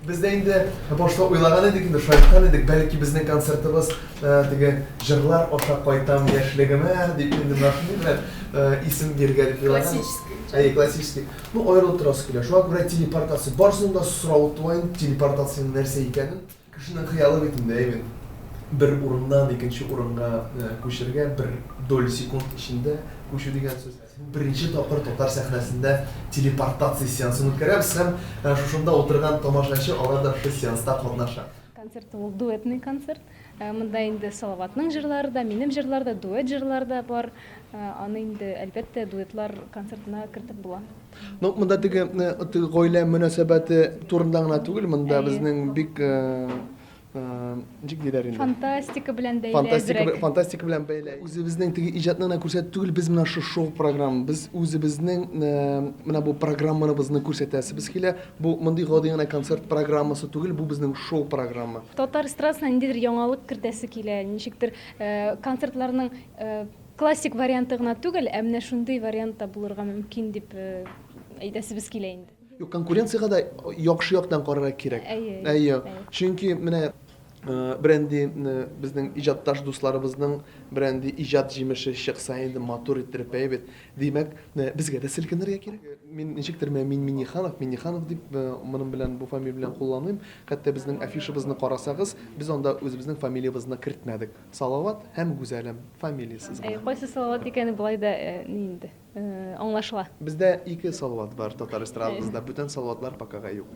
Без дә инде башта уйлаган идек инде, шаярткан идек, бәлки безнең концертыбыз теге җырлар аша кайтам яшьлегемә дип инде менә шундый белән исем бирергә дип уйлаган. Классический. Әйе, классический. Ну, аерылып торасы килә. Шуңа күрә телепортация. Барысының да соравы туа инде, телепортациянең нәрсә икәнен. Кешенең хыялы бит инде, әйе бит. Бер урыннан икенче урынга күчергә, бер доля секунд эчендә күчү дигән сүз. Беренче тапкыр татар сәхнәсендә телепортация сеансын үткәрәбез һәм шушында утырган тамашачы, алар да шушы сеанста катнаша. Концерт ул дуэтный концерт. Монда инде Салаватның җырлары да, минем җырлар да, дуэт җырлар да бар. Аны инде, әлбәттә, дуэтлар концертына кертеп була. Ну, монда теге, теге гаилә мөнәсәбәте турында гына түгел, монда безнең бик ничек диләр инде? Фантастика белән бәйле фантастика, әзрәк. Фантастика белән бәйле. Үзебезнең теге иҗатны гына күрсәтү түгел, без менә шушы шоу программа, без үзебезнең менә бу программабызны күрсәтәсебез килә. Бу мондый гади генә концерт программасы түгел, бу безнең шоу программа. Татар эстрадасына ниндидер яңалык кертәсе килә, ничектер концертларның классик варианты гына түгел, ә менә шундый вариант та булырга мөмкин дип әйтәсебез килә инде. Юк, конкуренциягә дә яхшы яктан карарга кирәк. Әйе. Әйе. Чөнки менә берәнди безнең иҗатташ дусларыбызның берәнди иҗат җимеше чыкса инде матур иттереп, әйе бит. Димәк, безгә дә селкенергә кирәк. Мин ничектер менә мин Минниханов, Минниханов дип моның белән бу фамилия белән кулланыйм. Хәтта безнең афишабызны карасагыз, без анда үзебезнең фамилиябезне кертмәдек. Салават һәм Гүзәлем фамилиясез генә. Кайсы Салават икәне болай да ни инде. Аңлашыла. Бездә ике Салават бар татар эстрадабызда, бүтән Салаватлар покага юк.